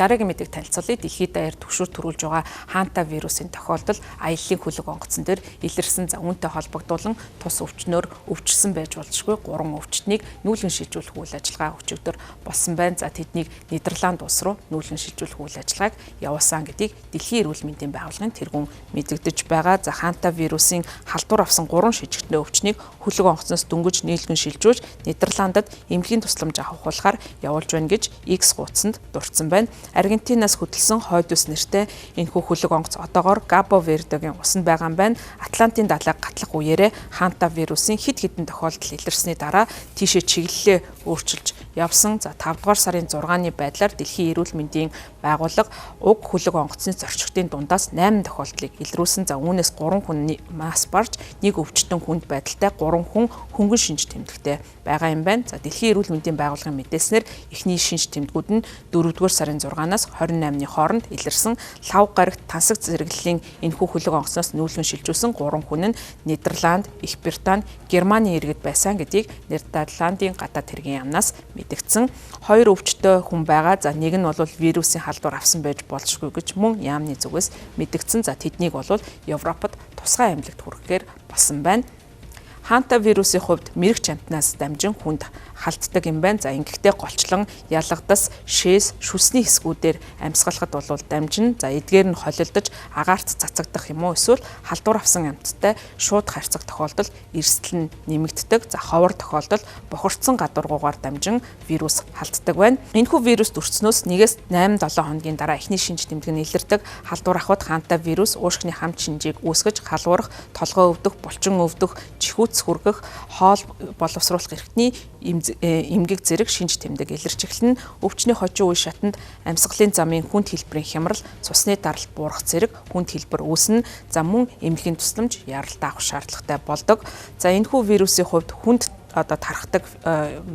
Дараагийн мэдээг танилцуулъя. Дэлхийд даяар түгшүүр төрүүлж байгаа ханта вирусын тохиолдол аяллаа хөлөг онгоцон дээр илэрсэн. За үүнтэй холбогдуулан тус өвчнөөр өвчсөн байж болзошгүй 3 өвчтнийг нүүлгэн шилжүүлэх үйл ажиллагаа өчигдөр болсон байна. За тэднийг Нидерланд улс руу нүүлгэн шилжүүлэх үйл ажиллагааг явуулсан гэдгийг Дэлхийн эрүүл мэндийн байгууллагын тэргүүн мэдэгдэж байгаа. За ханта вирусын халдвар авсан 3 шижигтний өвчнийг хөлөг онгоцноос дөнгөж нээлгэн шилжүүлж Нидерландад эмнэлгийн тусламж авахулахаар явуулж байна гэж X хуудсанд дурдсан байна. Аргентинаас хөдөлсөн хойд ус нэртэй энэхүү хөлөг онгоц одоогоор Габо Вердогийн усанд байгаа юм байна. Атлантын далайг гатлах үеэрээ ханта вирусын хэд хэдэн тохиолдол илэрсний дараа тийшээ чиглэлээ өөрчилж явсан. За 5 дугаар сарын 6-ны байдлаар Дэлхийн эрүүл мэндийн байгууллага уг хөлөг онгоцны зорчигчдын дундаас 8 тохиолдлыг илрүүлсэн. За үүнээс 3 хүн мас барж, нэг өвчтөн хүнд байдалтай, 3 хүн хөнгөн шинж тэмдэгтэй байгаа юм байна. За Дэлхийн эрүүл мэндийн байгууллагын мэдээлснээр эхний шинж тэмдгүүд нь 4-р сарын 6-наас 28-ны хооронд илэрсэн. Лав гарагт тансаг зэрэглэлийн энэхүү хөлөг онгоцноос нүүлгэн шилжүүлсэн 3 хүн нь Нидерланд, Их Британи, Германы иргэд байсан гэдгийг Нидерландын гадаад хэргийн яамнаас мэдэгдсэн. 2 өвчтөй хүн байгаа. За нэг нь бол вирусын халдвар авсан байж болзошгүй гэж мөн яамны зүгээс мэдэгдсэн. За тэднийг бол Европод тусгай эмнэлэгт хүргэхээр болсон байна. Ханта вирусын хувьд мэрэгч амьтнаас дамжин хүнд халддаг юм байна. За ингэхдээ голчлон ялгадас, шээс, шүлсний хэсгүүдээр амьсгалахад бол дамжин. За эдгээр нь холилдож агаарт цацагдах юм уу эсвэл халдвар авсан амьттай шууд харьцах тохиолдолд эрсдэл нь нэмэгддэг. За ховор тохиолдолд бохирдсон гадуургуугаар дамжин вирус халддаг байна. Энэхүү вирус дүрцнөөс 1-ээс 8 7 хоногийн дараа эхний шинж тэмдэг нь илэрдэг. Халдвар авахд ханта вирус уушгины хамт шинжийг үүсгэж халуурах, толгой өвдөх, булчин өвдөх, чихүүц хүргэх, хоол боловсруулах эрхтний эмгэг зэрэг шинж тэмдэг илэрч эхэлнэ. Өвчний хожим үе шатанд амьсгалын замын хүнд хэлбэрийн хямрал, цусны даралт буурах зэрэг хүнд хэлбэр үүснэ. За мөн эмнэлгийн тусламж яралтай авах шаардлагатай болдог. За энэхүү вирусын хувьд хүнд одоо тархдаг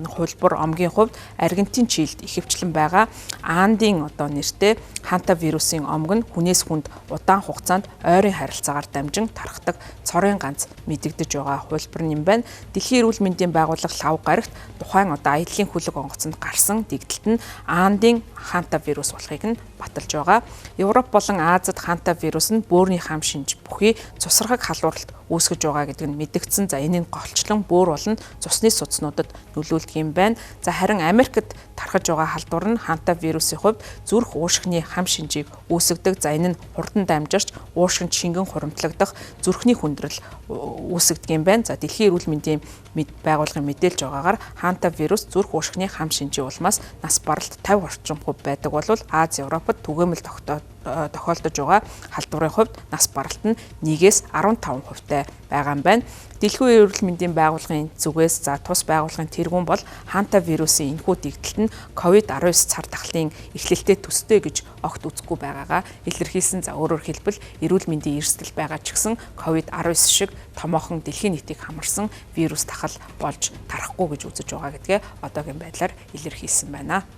хувилбар омгийн хувьд Аргентин, Чилид ихэвчлэн байгаа. Андын одоо нэртэй ханта вирусын омг нь хүнээс хүнд удаан хугацаанд ойрын харилцаагаар дамжин тархдаг цорын ганц мэдэгдэж байгаа хувилбар юм байна. Дэлхийн эрүүл мэндийн байгууллага лав гарагт тухайн одоо аяллаа хөлөг онгоцонд гарсан дэгдэлт нь Андын ханта вирус болохыг нь баталж байгаа. Европ болон Азад ханта вирус нь бөөрийн хам шинж бүхий цусархаг халууралт үүсгэж байгаа гэдэг нь мэдэгдсэн. За энэ нь голчлон бөөр болон цусны судснуудад нөлөөлдөг юм байна. За харин Америкт тархаж байгаа халдвар нь ханта вирусын хувьд зүрх уушгины хам шинжийг үүсгэдэг. За энэ нь хурдан дамжирч уушгинд шингэн хуримтлагдах, зүрхний хүндрэл үүсгдэг юм байна. За Дэлхийн эрүүл мэндийн байгууллагын мэдээлж байгаагаар ханта вирус зүрх уушгины хам шинжийн улмаас нас баралт 50 орчим хувь байдаг бол Аз, Европод түгээмэл тохиолдож байгаа халдварын хувьд нас баралт нь 1-ээс 15 хувьтай байгаа юм байна. Дэлхийн эрүүл мэндийн байгууллагын зүгээс за тус байгууллагын тэргүүн бол ханта вирусын энэхүү дэгдэлт нь COVID-19 цар тахлын эхлэлтэй төстэй гэж огт үзэхгүй байгаагаа илэрхийлсэн. За өөрөөр хэлбэл эрүүл мэндийн эрсдэл байгаа ч гэсэн COVID-19 шиг томоохон дэлхийн нийтийг хамарсан вирус тахал болж тарахгүй гэж үзэж байгаа гэдгээ одоогийн байдлаар илэрхийлсэн байна.